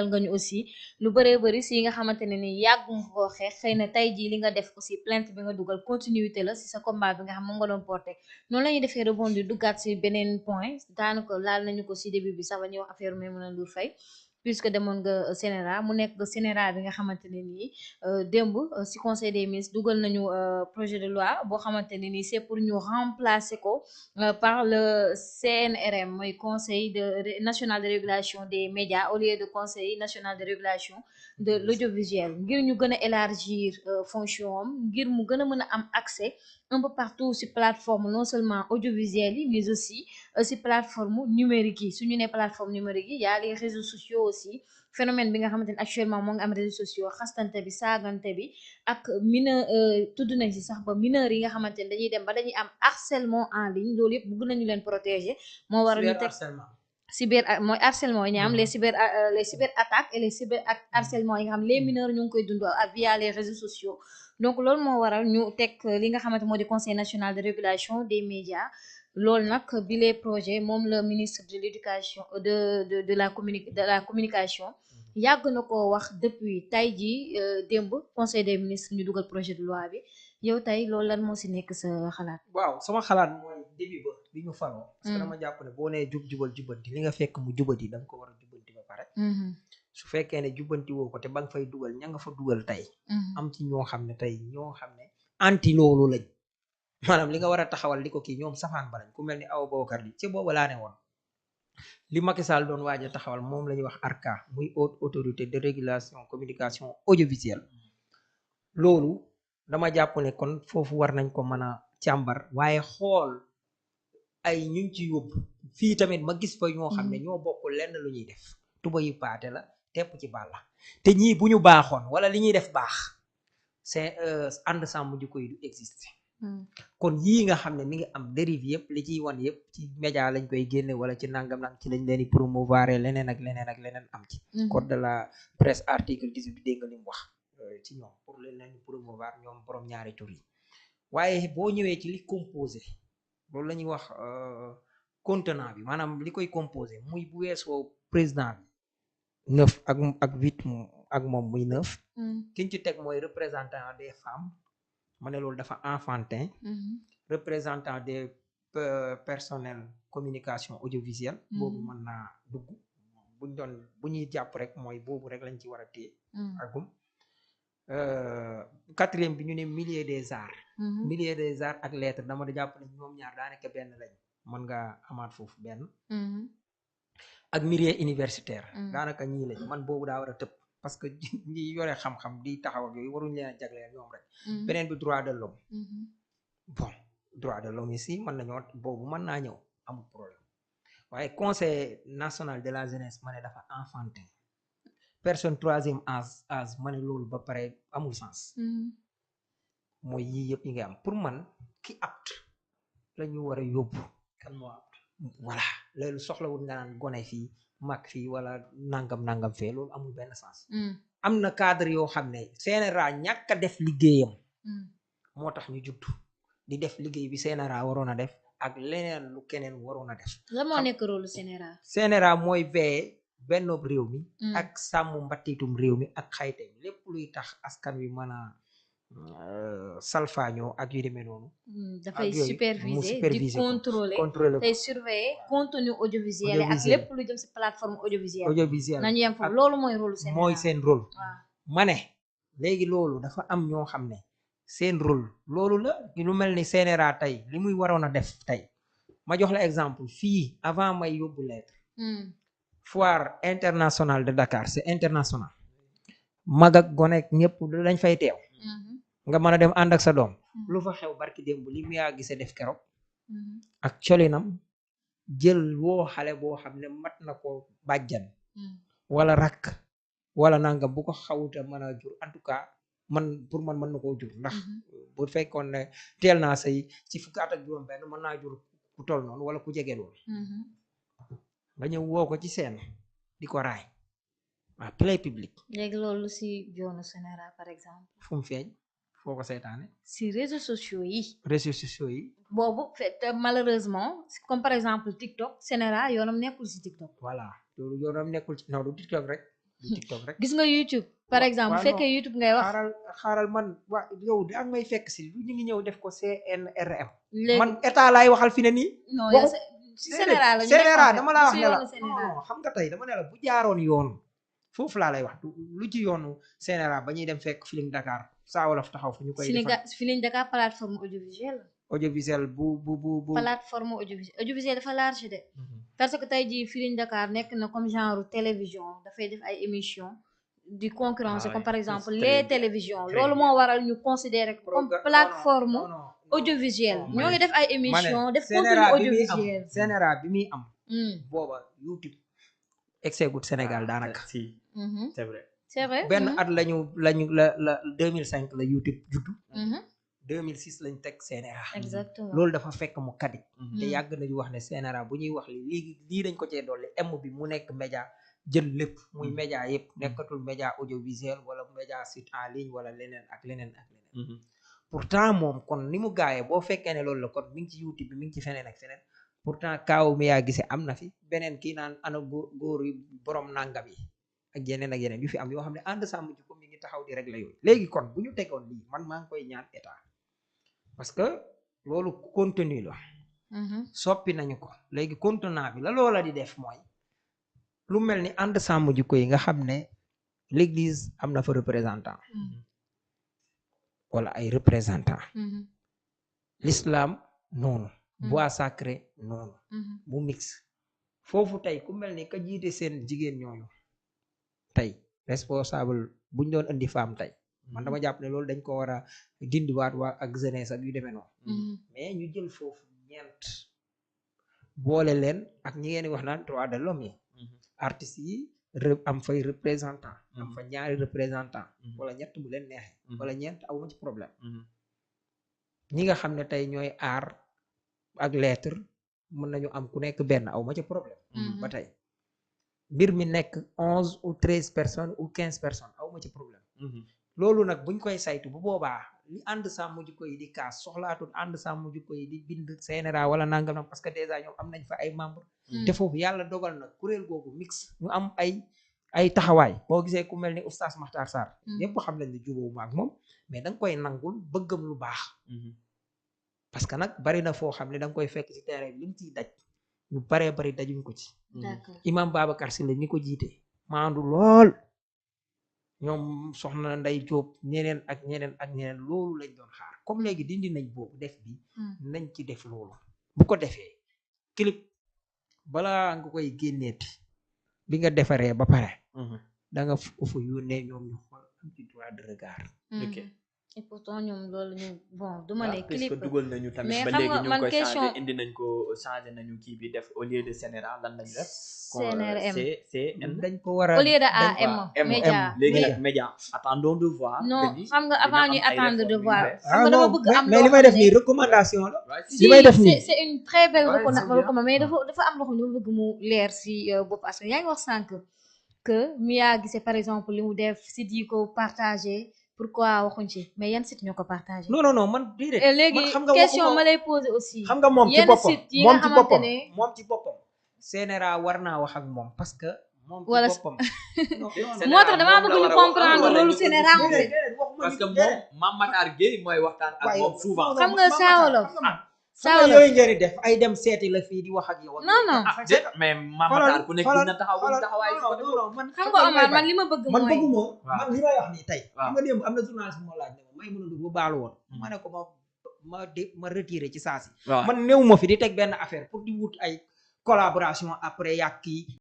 nga ñu aussi lu bëree bëri si nga xamante ne ni yàgg nga koo xeex xëy na tey jii li nga def aussi plainte bi nga dugal continuité la si sa combat bi nga xam moom nga doon porté noonu la ñuy defee rebondir duggaat si beneen point daanaka laal nañu ko si début bi sax ba ñuy wax affaire Maimouna Ndour Faye puisque demoon nga CNRA mu nekk CNRA bi nga xamante ne nii démb si conseil des ministres dugal nañu projet de loi boo xamante ne nii c'est pour ñu remplacer ko par le CNRM mooy conseil national de régulation des médias au lieu de conseil national de régulation de l'audiovisuel ngir ñu gën a élargir fonction am ngir mu gën a mën a am accès un peu partout si plateforme non seulement audiovisuelle yi mais aussi si plateforme numérique yi suñu ne plateforme numérique yi y a les réseaux sociaux aussi phénomène bi nga xamante ne actuellement moo ngi am réseaux sociaux xastante bi saagante bi ak mineur tudd nañ si sax ba mineurs yi nga xamante ne dañuy dem ba dañuy am harcèlement en ligne loolu yëpp bëgg nañu leen protéger moo waral ñu teg mooy harcèlement yi ñu am les cyber attaques et les cyber harcèlement yi nga xam les mineurs ñu ngi koy dund via les réseaux sociaux donc loolu moo waral ñu teg li nga xamante moo di conseil national de régulation des médias loolu nag bi les projets moom le ministre de l'éducation de la communication yàgg na ko wax depuis tey jii démb conseil des ministres ñu dugal projet de loi bi yow tey loolu lan moo si nekk sa xalaat. waaw sama xalaat mooy début ba bi ñu faroo. parce que dama jàpp ne boo nee jubal jubanti li nga fekk mu jubati da nga ko war a jubanti ba pare. su fekkee ne jubbanti woo ko te ba nga fay dugal ña nga fa dugal tey. am ci ñoo xam ne anti loolu lañ. maanaam li nga war a taxawal di ko kii ñoom safaan ba lañ ku mel ni Awa Boubacar di ci boobu laa ne woon li Macky Sall doon waaj a taxawal moom la ñuy wax ARCA muy haute autorité de régulation communication audiovisuelle loolu dama jàpp ne kon foofu war nañ ko mën a càmbar waaye xool ay ñu ci yóbbu fii tamit ma gis fa ñoo xam ne ñoo bokk lenn lu ñuy def tuba yi paate la tepp ci bàlla te ñii bu ñu baaxoon wala li ñuy def baax c'est ànd sàmm jikko yi du existe kon yii nga xam ne mi ngi am dérive yëpp li ciy wan yëpp ci média lañ koy génne wala ci nangam nag ci lañ leen di promouvoir leneen ak leneen am ci code de la presse article 18 bi dégg nga li mu wax ci ñoom pour leen di promouvoir ñoom borom ñaari tur yi waaye boo ñëwee ci li composé loolu la ñuy wax contenant bi maanaam li koy composé muy bu weesoo président bi 9 ak 8 ak moom muy 9 kiñ ci teg mooy représentant des femmes ma ne loolu dafa enfantin représentant des personnels communication audiovisuelle boobu mën naa dugg bu ñuy jàpp rek mooy boobu rek lañ ci war a téye agum quatrième bi ñu ne milieu des arts ak lettres dama da jàpp ne ñoom ñaar daanaka benn lañ mën nga amaat foofu benn ak milieu universitaire daanaka ñii lañ man boobu daa war a tëb parce que ñi yore xam-xam di taxaw ak yooyu waruñu leen a jagleel ñoom rek beneen bi droit de l'homme bon droit de l'homme ici boobu mën naa ñëw amul problème waaye conseil national de la jeunesse ma ne dafa enfantin personne troisième âge ma ne loolu ba pare amul sens mooy yii yëpp yi nga am pour man ki apte la ñu war a yóbbu kan moo apte voilà loolu soxlawul nga naan gone fii mag fii wala nangam fee loolu amul benn sens am na cadre yoo xam ne CNRA ñàkk a def liggéeyam moo tax ñu juddu di def liggéey bi CNRA waroon a def ak leneen lu keneen waroon a def la moo nekk rôle CNRA mooy veiller benn réew mi ak sàmm mbattitum réew mi ak xayte bi lépp luy tax askan wi mën a salfaañoo ak yu demee noonu dafay superviser di contrôler tey surveiller contenu audiovisuel ak lépp lu jëm ci plateforme audiovisuelle nañu yem foofu loolu mooy rôle CNRA mooy seen rôle ma ne léegi loolu dafa am ñoo xam ne seen rôle loolu la lu mel ni CNRA tey li muy waroon a def tey ma jox la exemple fii avant may yóbbu lettre foire internationale de Dakar c'est international mag ak gone ak ñëpp dañ fay teew nga mën a dem ànd ak sa doom lu fa xew barki démb li mu yaa gise def keroog ak colinam jël woo xale boo xam ne mat na ko bàjjan wala rakk wala nangam bu ko xawuta mën a jur en tout cas pour man mën na koo jur ndax bu fekkoon ne teel naa say ci fukki at ak juróom benn mën naa jur ku toll noonu wala ku jege loolu nga ñëw woo ko ci seen di ko raay waaw play public léegi loolu si yoonu CNRA par exemple fu mu feeñ foo ko seetaane si réseaux sociaux yi boobu malheureusement comme par exemple TikTok CNRA yoonam nekkul si TikTok voilà loolu yoonam nekkul ci non du TikTok rek du TikTok rek. gis nga YouTube par exemple bu fekkee YouTube ngay wax. xaaral man waa yow da nga may fekk si ñu ngi ñëw def ko CNRM. léegi man état laay waxal fi ne nii. non yow si Sénégal la ñu Sénégal dama laa wax ne la Sénégal. non xam nga tey dama ne la bu jaaroon yoon foofu laa lay wax lu ci yoonu Sénégal ba ñuy dem fekk Feeling Dakar Saa Wolof taxaw fu ñu koy defal Feeling Dakar plateforme audiovisuelle. audiovisuel bu. plateforme audiovisuelle dafa large de. parce que tey jii Feeling Dakar nekk na comme genre télévision dafay def ay émissions di concurrencer comme par exemple les télévisions loolu moo waral ñu considérer comme plateforme audiovisuelle ñoo ngi def ay émissions def contenu audiovisuel. Sénégal bi muy am. booba YouTube exegut Sénégal daanaka. c'est vrai. c'est vrai benn at la 2005 la YouTube juddu. 2006 lañ teg CNRA. exactement loolu dafa fekk mu kadi. te yàgg nañu wax ne CNRA bu ñuy wax léegi lii dañ ko cee dolli M bi mu nekk média jël lépp muy média yëpp nekkatul média audiovisuel wala média site en ligne wala leneen ak leneen ak leneen. pourtant moom kon ni mu gaawee boo fekkee ne loolu la kon mi ngi ci YouTube bi mi ngi ci feneen ak feneen pourtant kaaw mi yaa gisee am na fi beneen kii naan ana góor yi borom nangam yi ak yeneen yu fi am yoo xam ne ànd sàmm ji ko mi ngi taxaw di régler yooyu léegi kon bu ñu tegoon lii man maa ngi koy ñaan état. parce que loolu contenu la. soppi nañu ko léegi contenant bi la loola di def mooy lu mel ni ànd sàmm jikko yi nga xam ne l'église am na fa représentant. wala ay représentant. l'islam noonu. bois sacré noonu. mu mix foofu tey ku mel ni ka jiite seen jigéen ñooñu tey responsable buñ doon indi femme tey. man dama jàpp ne loolu dañ ko war a dindiwaat waa ak jeunesse ak yu demee noonu. mais ñu jël foofu ñeent boole leen ak ñi ngeen di wax naan droit de l'homme yi. artistes yi am fay représentant. am fa ñaari représentant. wala ñett bu leen neexee. wala ñeent awma ci problème. ñi nga xam ne tey ñooy art ak lettre mën nañu am ku nekk benn awma ci problème. ba tey mbir mi nekk 11 ou 13 personnes ou 15 personnes awma ci problème. loolu nag buñ koy saytu bu boobaa li ànd sàmm jikko yi di kaas soxlaatul ànd sàmm jikko yi di bind CNRA wala nangam parce que déjà ñoom am nañ fa ay membres. te foofu yàlla dogal na kuréel googu mix ñu am ay taxawaay boo gisee ku mel ni oustaz Makhtar Sarr. yépp xam nañ ne jubóowu ma ak moom mais da nga koy nangul bëggam lu baax. parce que nag bari na foo xam ne da nga koy fekk ci terrain bi li mu ciy daj ñu baree bari dajuñ ko ci. imam Babacar Sylla ñi ko jiite maandu lool. ñoom soxna Nday Jóob ñeneen ak ñeneen loolu lañ doon xaar comme léegi dindi nañ boobu def bi nañ ci def loolu bu ko defee clip balaa nga koy génneeti bi nga defaree ba pare da nga fu yónnee ñoom ñu xool am ci droit de regard. ok et pourtant ñoom loolu ñu bon du ma ne clip puisque dugal nañu tamit mais ba xam léegi nga ñu man ngi koy question changé indi nañ ko changé nañu kii bi def au lieu de Sénéral lan lañu def. CNRM CN dañ ko war a au lieu de AM média léegi nag média attendons de voir. non xam nga avant ñuy attendre de voir xam nga non dama bëgg am mais li may def nii recommandation la. si li may def nii c'est une très belle recommandation mais dafa am loo xam ne dama bëgg mu leer si bopp parce que yaa ngi wax sànq que Mia Guissé par exemple li mu def site yi ko partagé pourquoi waxuñ ci mais yan site ñoo ko partagé. non man déedéet. léegi question ma lay poser aussi. xam nga moom ci yenn boppam site yi nga xamante ne moom ci boppam. CNRA war naa wax ak moom parce que. moom ci wala boppam. moo tax damaa bëgg ñu comprendre loolu CNRA parce que moom Mame Matar Gueye mooy waxtaan ak moom souvent. xam nga Saa Wolof Saa Wolof yooyu ngeen di def ay dem seeti la fii di wax ak yow. non non mais Mame Matar ku nekk dina taxaw taxawaay. xam nga Omar man li ma bëgg man mooy bëgguma man li may wax nii tey. xam nga démb am na journaliste moo laaj ne ma may mën a dugg ba baalu woon. ma ne ko ma retiré ci saa si. man néew ma fi di teg benn affaire pour di wut ay collaboration après yàq yi